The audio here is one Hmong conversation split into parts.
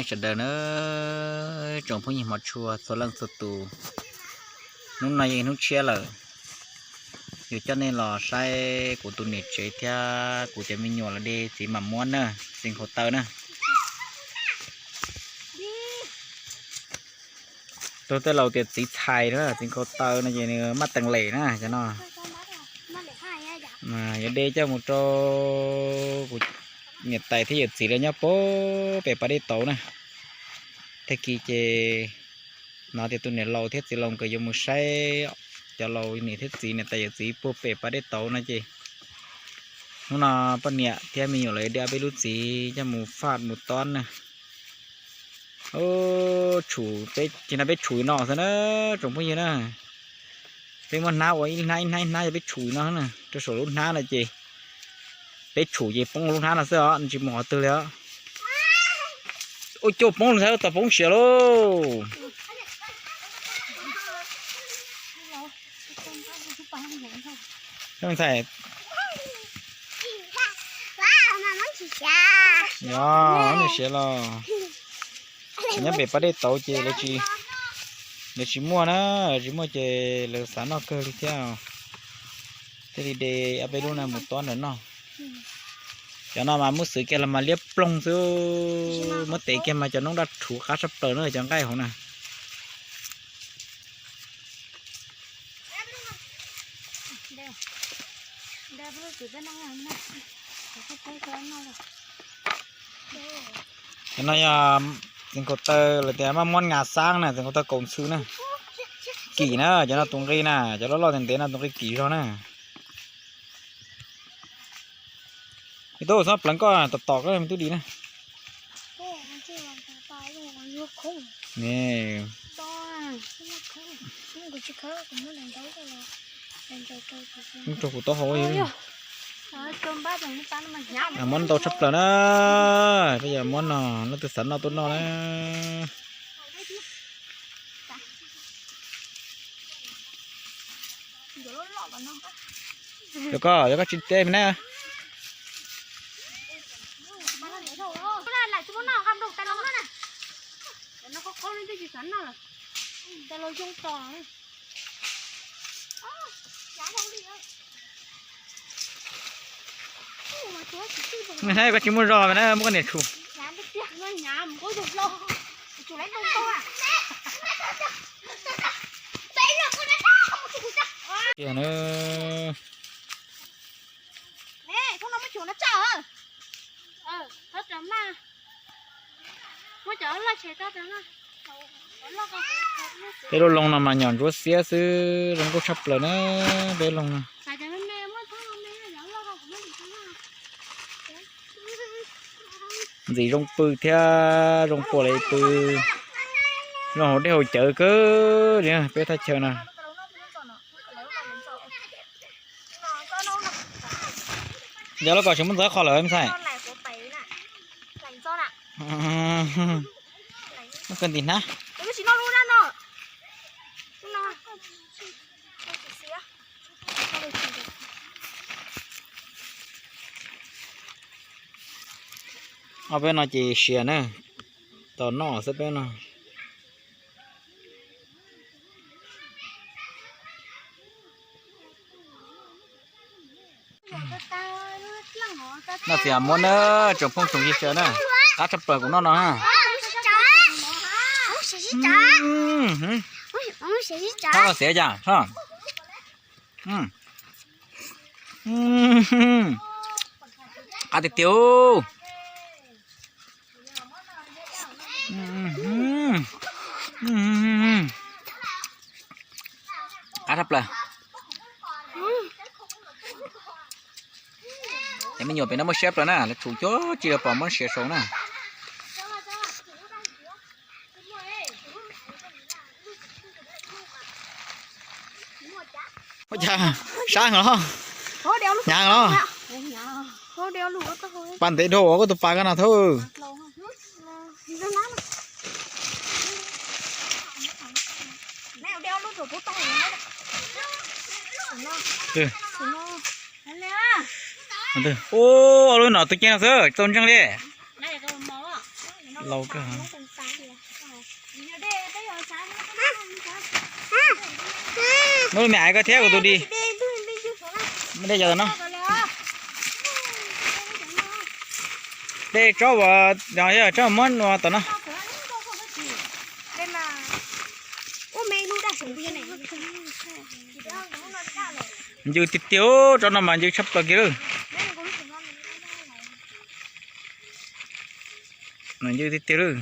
Sawv daws na, tsoom phooj ywg hmov tshua txhua leej txhua tus, hnub no yog hnub tshiab lawm, yuav coj nej los saib kuv tus niam tsev thiab kuv cov me nyuam los de txiv mam muab na, txiv nkhaus taw na. Tus tej laus tias txiv txhais na, txiv nkhaus taw no ces nws maj tees lem na cov no. Yuav de coj mus rau kuv niam tais thiab yawm txiv lawv nyob puag pem pas dej tauv na. Tag kis ces hnov tias tus niam laus thiab txiv laus nkawd yuav mus saib cov laus niam thiab txiv, niam tais yawm txiv puag pem pas dej tauv no ces hnub no poj niam thiab me nyuam lawv de ob peb lub txiv coj mus faj mus tob na. Tshum, ces no peb tshum no xwb na, tsoom phooj ywg na. Peb muab hnab ua ib hnab ib hnab ib hnab, yog peb tshum no na, rau saum lub hnab no ces peb tshum ces poob lub hnab no xwb os, tsis mus qhov twg li os. Ua cas poob lub hnab, tau poob siav lauj. Yog, siav los nyob pem pas dej tauv ces lawv tsis muaj na, tsis muaj ces lawv xav noj kawg li thiab. Thiaj li de ob peb lub no mus tob ntawm noj. Cov no mas muab xwb kiag los mas liab ploog xwb, muab tev kiag mas cov noob daj rhuv qab tshaj plaws na cov nqaij hauv na. Cov no yog txiv nkhaus taw, lawv tias maj muab nga xab na, txiv nkhaus taw kaus ntxhw na. Kim na, cov no tus nqi na, cov loj loj ntev ntev no tus nqi kim zog na. Ib tug txhob pleev koj tom tom koj me tub di na. Rau kuv taub hau. Muab ntau tshaj plaws na, peb yog muab no, leej twg xav noj tuaj noj na. Yog koj, yog koj tsis teb me na. Koj tsis muaj zog na, muab koj niam tshum. Tiag na. Peb lub loog no mas nyom ntsuab xiab xwb, zoo nkauj tshaj plaws na, peb loog no. Ntxim zoo pw thiab zoo puas li pw, zoo hauv dej hauv cawv kawg li peb thaj chaw no. Yog lub ko tsis muaj ntxov qhov lawm me ntxhais. Muaj kawg ntim hnab. Ob peb no ces siav na, tos noj xwb peb no. Noj txiv muab na, tsoom phooj tsoom ywg sawv na, qab tshaj plaws kuv noj no. Txhob los xiav cas. Qab tiag tiag. Qab tshaj plaws. Cov me nyuam pem no muaj siab plaws na, lawv tshum cuag tsis pom muab siav saud na. Ua cas sab heev los, hnyav heev los. Pas ntev dhau koj tus pas ko no thawj. Ua, lub no tus cev no xwb txaus ntseeg li. Laus kawg. Muab lub me aiv koj thiab kuv tus di. Muab dej cov no. Dej tsob uas, tsob muab ua tom no. Ncw tiag tiag, tsob no mas ncw tshaj plaws kiag lawm. Ncw tiag tiag lawm.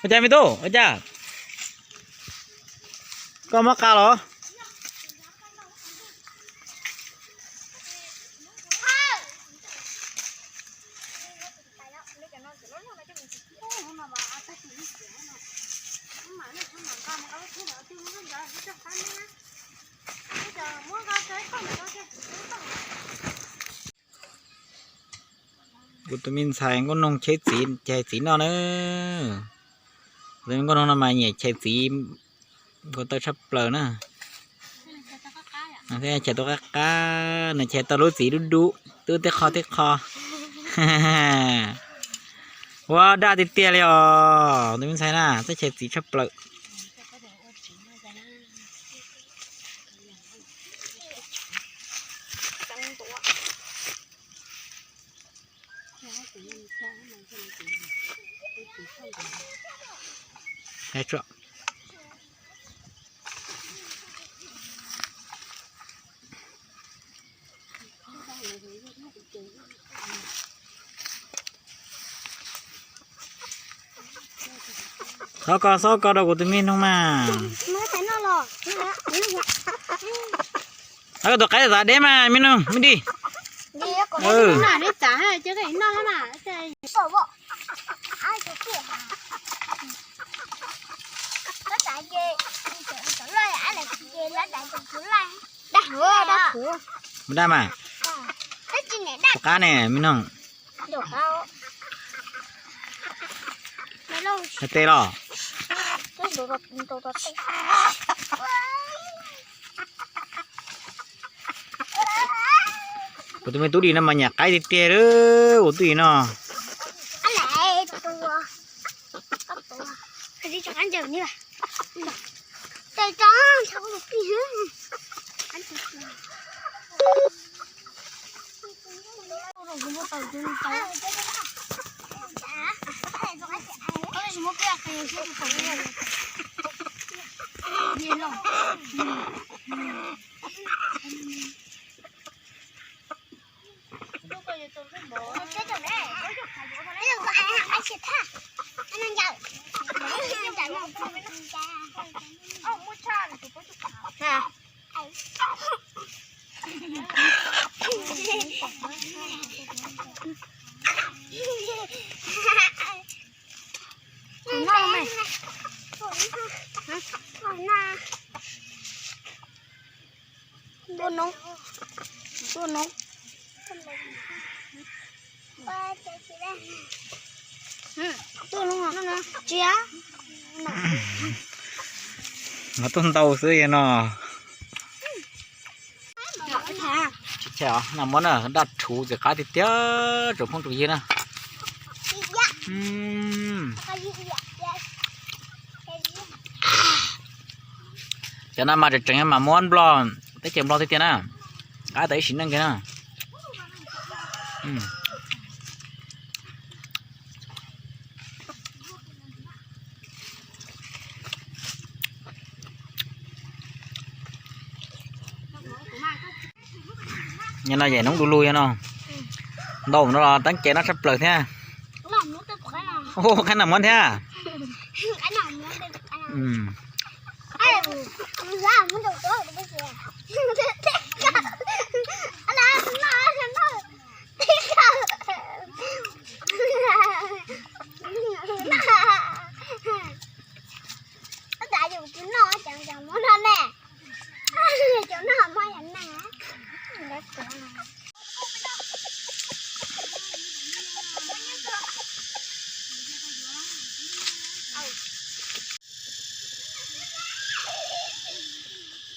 Ua cas me tub, ua cas? Koj mob qa los? Kuv tus me ntxhais nkauj noog cheb txiv, chais txiv noj na. Tus me nkauj noog no mas nyiam chais txiv nkaus taw tshaj plaws na. Chais tau qab qab, nws chais tau lub txiv dub dub, twb tib qho tib qho. Ua daj tiag tiag li os, tus me ntxhais na, txawj chais txiv tshaj plaws. Xob ko, xob ko rau kuv tus me noog mas. Koj tus qaib xav deb mas me noog, me dig. Mus daj mas. Tus qab ne me noog. Tes los. Kuv tus me tub di no mas nyam qaib tiag tiag lawm, kuv tub di no. Tua noob, tua noob. Tua noob, tsis. Mas tuaj ntau xwb no. Tsis tshaj, nag hmo na daj rhuv txiv qab tiag tiag, tsoom phooj tsoom ywg na. Cov no mas tseem tseem mas muab nplog, teb chaws nplog tiag tiag na. Qab tau ib sim neej kiag na. Nyob no yam noob du lug yog no. Ntau no los teeb cev no tshaj plaws thiab. Ua qaib nag muab thiab.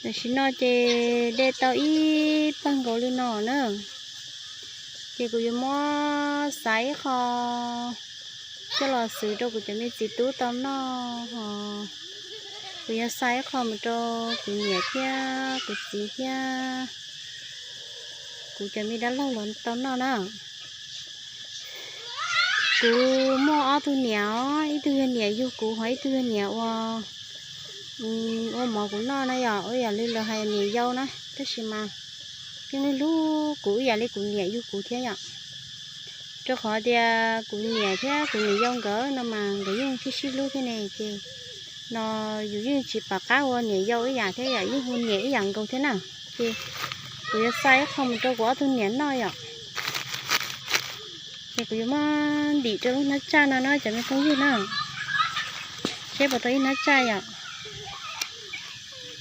Tam sim no ces de tau ib pawg nkaus li no na, ces kuv yuav muab xaiv ib qho coj los xwb rau kuv cov me txiv tub tau noj ho kuv yuav xaiv ib qho mus rau kuv niam thiab kuv txiv thiab kuv cov me dab laug los tau noj na. Kuv muaj ob tug niam os, ib tug yog niam yug kuv ho ib tug yog niam ua ua mov kuv noj na yom, ib yam li lawv hais niam yau na, tab sis mas yeej hlub kuv ib yam li kuv niam yug kuv thiab yom. Rau qhov tias kuv niam thiab kuv niam yau nkawd no mas nkawd yeej sib sib hlub thiab ne, ces no yus yeej tsis pom qab ua niam yau ib yam thiab yom, yeej hu niam ib yam nkaus thiab na. Ces kuv yuav xaiv ib qho mus rau kuv ob tug niam noj yom. Ces kuv yuav muab ntim rau lub hnab tsaj no na cov me phooj ywg na, seb puas tau ib hnab tsaj yom.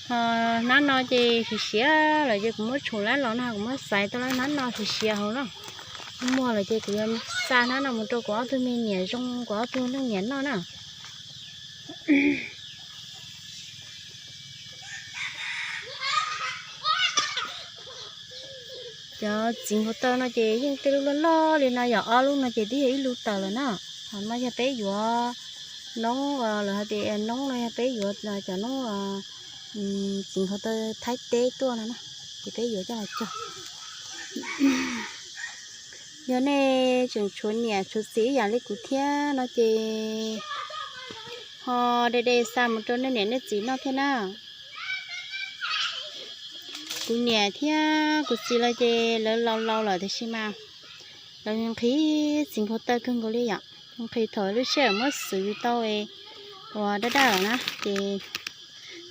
Ho hnab no ces siav siav lawm ces kuv muab tshum lab los no, kuv muab xaiv tau lab hnab no siav siav hauv na. Muag lawm ces kuv yuav xa hnab no mus rau kuv ob tug me niam zoo, kuv ob tug leej niam noj na. Cov txiv nkaus taw no ces yeej tej lub loj loj li no yom, ob lub no ces twb yog ib lub taws lawm na. Ho no yog peb yuav noob, lawv hais tias noob no yog peb yuav cov noob txiv nkaus taw Thaib teb tuaj no na, ces peb yuav coj los cog. Yog nej tseem tshuav niam tshuav txiv ib yam li kuv thiab no ces ho de de xa mus rau nej niam nej txiv noj thiab na. Kuv niam thiab kuv txiv lawv ces lawv laus laus lawm tiam sis mas lawv nqhis txiv nkaus taw kawg nkaus li yom, nqhis thaum lub sij hawm muab xwb tau uas daj daj lawm na, ces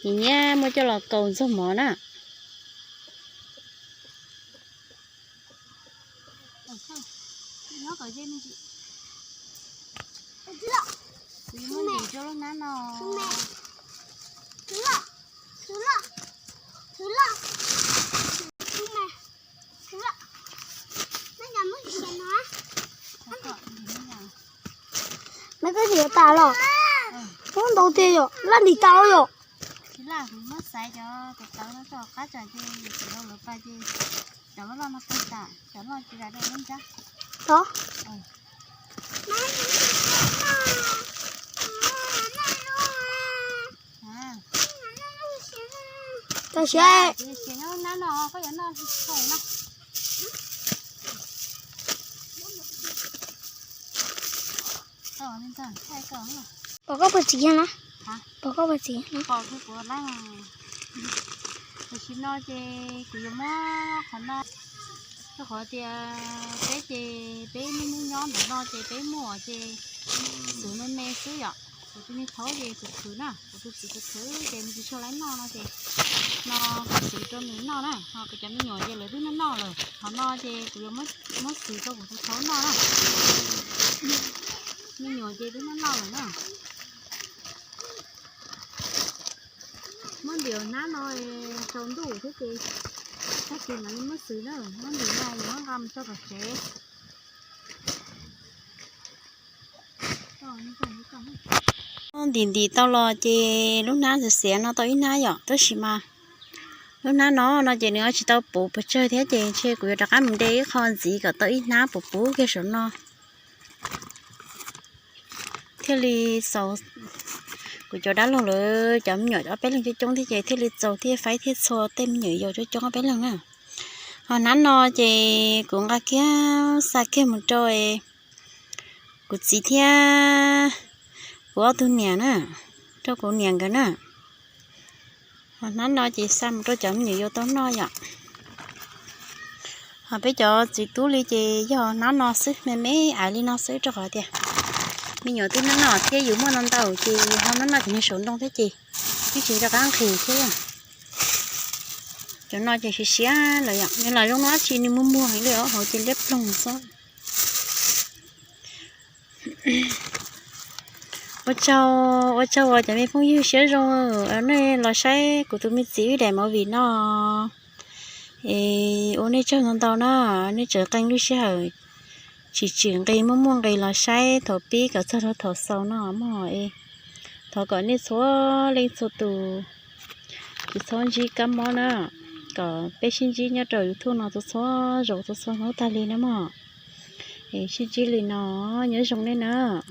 nim nyiam muab coj los kaus ntxuag mov na. Kuv yuav muab ntim rau lub hnab no. Neb twb ntim tas los, muab ntau tiag yom, laj ntim tas yom. Tsis laj, kuv muab xaiv cov tawv tawv no rau qab tsam ces txiv rau lawv pais ces cov loj loj no pais tas, cov loj tsis zam dej lub ntsab. Tod. Tam sim Ces nyob nab no koj yuav noj txhua no. Pom koj puas txiv na? Pom koj puas txiv? Pom kuv lab. Tam sim no ces kuv yuav muab qhov no, rau qhov tias peb ces peb nyob nyob ntawm no ces peb muaj ces xwv me me xwb yom. Kuv tus me thaub ces khwv khwv na, kuv tus txiv khwv khwv ces nws tsis tshua laib noj no ces no kuv xwv rau nws noj na, ho kuv cov me nyuam ces lawv twb noj noj lawm. Qhov no ces kuv yuav muab xwv rau kuv tus thaub noj na. Me nyuam ces twb noj noj lawm na. Muab ntim hnab no tsaus ntuj thiab ces tag kis mam li muab xwv na, muab ntim no muab nqa mus tso tom tsev. Ntim ntim tau los ces lub hnab xiav xiav no tau ib hnab yom, tab sis mas lub hnab no no ces nws tsis tau puv pes tsawg thiab ces ntshe kuv yuav rov qab mus de ib qho ntxiv kom tau ib hnab puv puv kiag saum no. Thiaj li txaus, kuv cov dab laug lawv cov me nyuam ob peb leeg coob coob thiab ces thiaj li txaus thiaj faib thiaj txhua tej me nyuam yaus coob coob ob peb leeg na. Ho hnab no ces kuv nqa kiag xa kiag mus rau kuv txiv thiab kuv ob tug niam na, rau kuv niam nkawd na. Ho hnab no ces xa mus rau cov me nyuam yaus tau noj yom. Ho peb cov txiv tub li ces yog hnab no xwb, me me aiv li no xwb rau qhov tias me nyuam twb noj noj thiab yus muaj ntau ntau ces ho noj noj cov niag saum ntoo thiab ces twb tsis rov qab nqhis thiab. Cov no ces siav siav lawm yom, nws lam zoo no dab tsi nws muag muag heev li os, hauv ces liab ploog xwb. Ua tsaug, ua tsaug uas cov me phooj ywg siab zoo nej los saib kuv tus me txiv wb daim movie no. Es ua nej tsaug ntau ntau na, nej tseem qee lub sij hawm tsis tsim nqi muaj muaj nqis los saib thaum pib kom txog rau thaum xaus no mog. Thov kom nej txhua leej txhua tus Tsis txhob ntsib kab mob na, kom peb sib ntsib nyob rau YouTube no txhua txhua zaus txhua txhua hnub tag li na mog. Es sib ntsib li no, nyob zoo nej nawb.